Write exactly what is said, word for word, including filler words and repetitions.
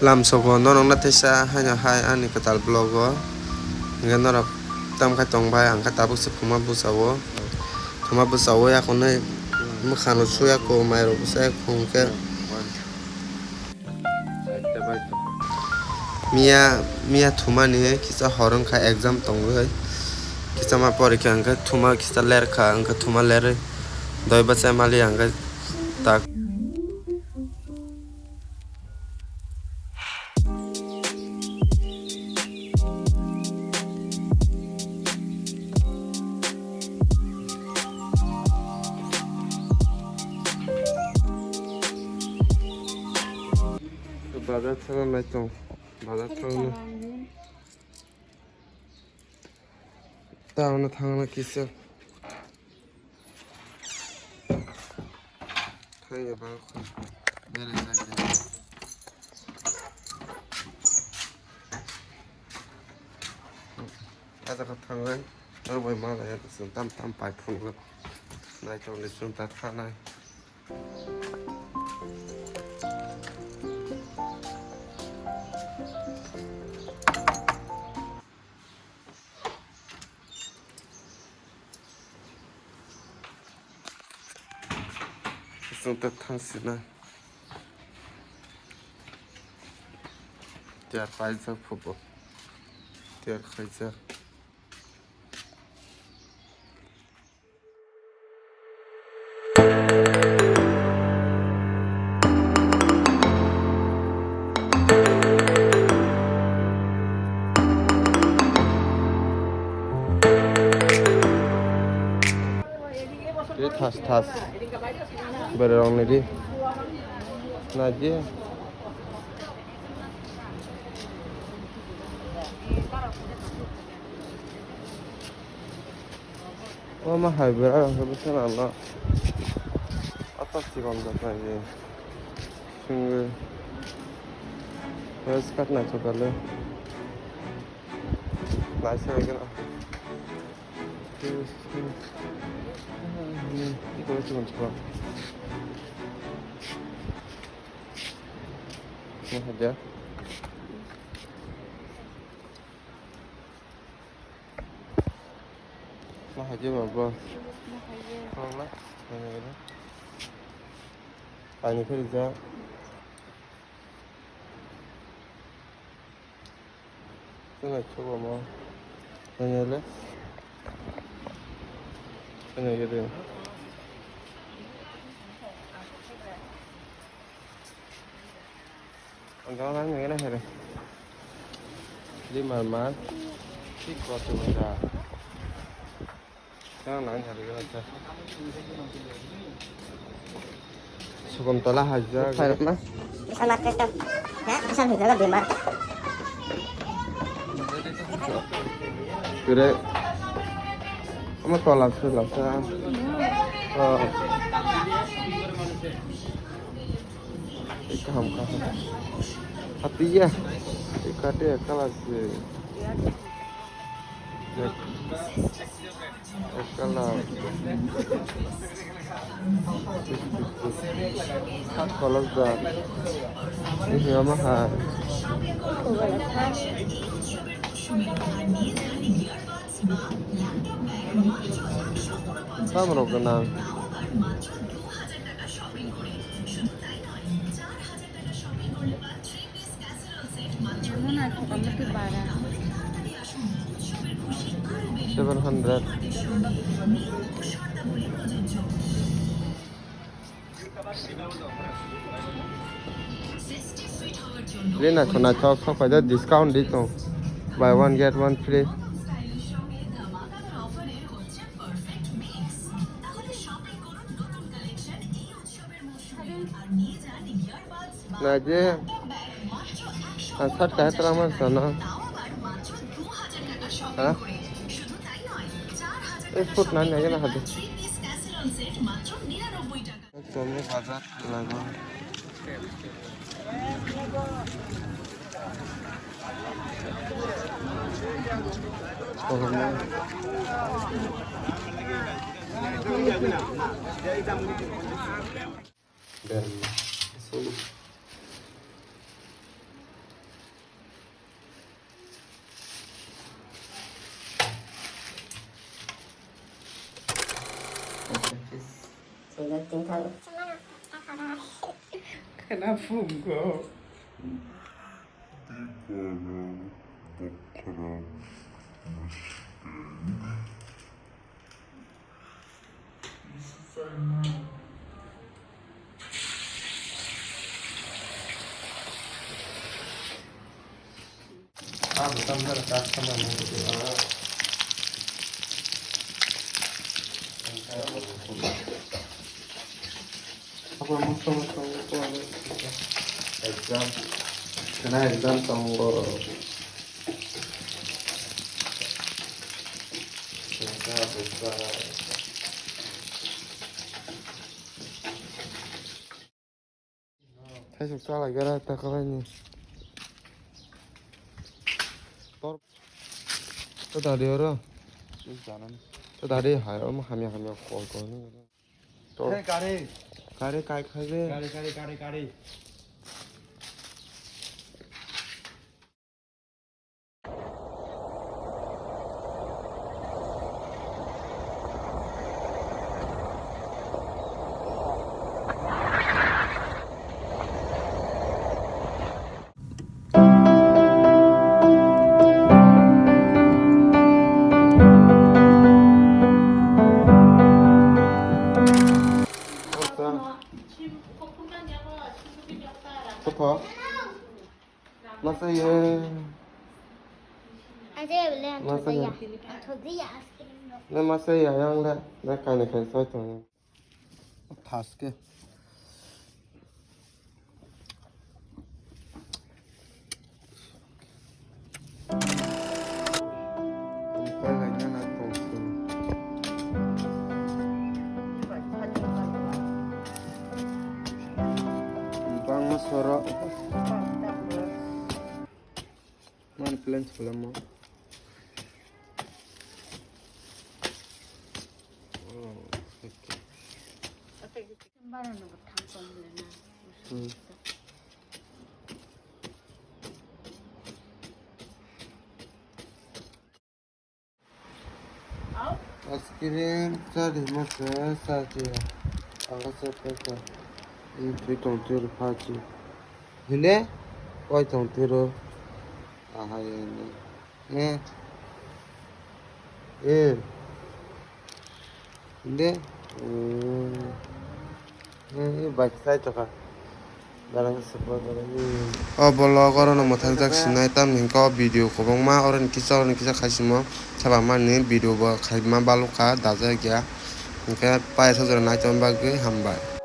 Lamsogo norok na teisa haino hai ani kwtal vlog o. Hingke norok tamkhe tongbai, ang khe tabuk se phuma bwsao. Phuma bwsao yakunui mwkhang rok suya ko, mai rok bwsai khong khe. Miya, miya thumani kisa hor wngkha exam tongwi. Kisa ma porikha hingke thuma kisa lerkha, hingke thuma lerwi doi bwsai mali hingke tak. Bazar thangna nai tong. Bazar thangna. Town o thangna kisa. Thangya ba kho. Bere jagya. Ada ka thangai. Ang bai ma la ya, tam tam pai phun. Nai tong le sun ta thanai. Chwng ta thang sina. Tiar paijak phubo. Tiar khaijak. Tei thas thas. Bwrwi rok ni ri. Naidi. O ma hai bwrwi rok khe bwswk nang no. Atak chikon jak nai di. Swngwi. Wes kat naithok kale. Naisai khe no. Iko chikon chikon. Mo haja. Mo haja ba bro. Mo haja. Mo na. Mo na. Pani phiri ja. Chwng naithok omo. Nangya le? Nangya de. Ang nangya na here. Di mar mar. Tik ko tu da. Sukum tola hajak. Khairok ma? Bisan market tam. Ha? Bisan hijau di market. Kire. Ama tola se la sa. Oh. Kaham kaham. Hatiya. Ikate kalas. Ekala. Kolok da. Ini ama ha. Tam rok gwnang. Seven hundred. Rina khuna chok sok paida discount di tong. Buy one get one free. Naidi, ang shirt kahai twlangma sana. Ha? Eh, food nani nai gana hadi. Ekdom bazar lago. Berma. So, Sila tingkang. Kena phungko. Exam. Kena exam tongo. Thaisok chalai gara ta kalaini. Tor. Ta dadi oro. Janani. Ta dadi hai omo hamya hamya kol kol ni. Tor. Hey, gari. Gari kai khai de. Gari, gari, gari, gari. Masa ye. Masa ye. Nang masa ye yang le. Nang kaini kaini sai tong. Thaske. Bangma soro. Mani plan salamo. Hmm. Ice cream chari masa sachi. Aga sa peka. Ini twi tong twi phachi. Hine? Oi tong twi ro. Aha ini. Eh. Eh. Inde? Hmm. Eh, eh, bai sai toka. Darang support darang. O vlog oro no mwthang jak sinai, tamni hwnkhe o video kwbangma oro ni kisa, oro ni kisa khaisimo. Saba mani video bo khaima balukha, dajak ya. Hwnkhe paisa jora naitom bagwi hambai.